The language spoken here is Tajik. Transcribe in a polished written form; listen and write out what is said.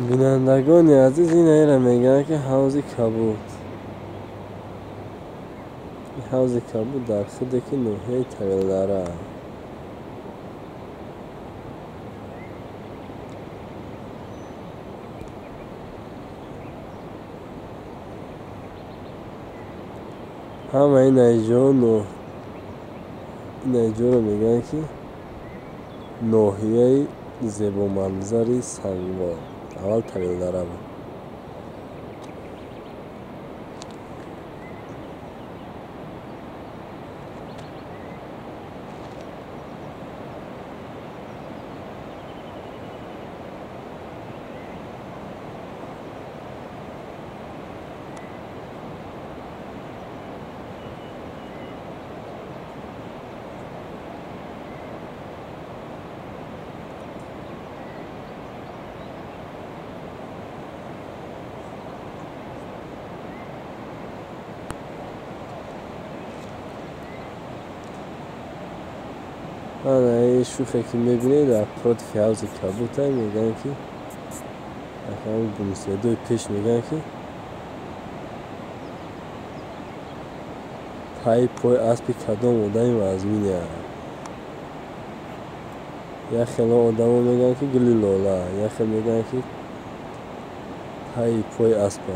Бинандагони азиз, инаира мегӯянд, ки ҳавзи кабуд. Ҳавзи кабуд дар худе ки ноҳияи Тавилдара. Ҳама инаиҷоро мегӯянд, ки ноҳияи зебоманзари Сангвор. Аввал Тавилдара буд. Ана ин шухе, ки мебинед, дар против ҳавзи кабута, мегӯянд, ки гумсиядои пеш мегӯянд, ки пайи пои аспи кадом одами вазмине. Як хело одамо мегӯянд, ки гули лола, як хел мегӯянд, ки пайи пои аспа.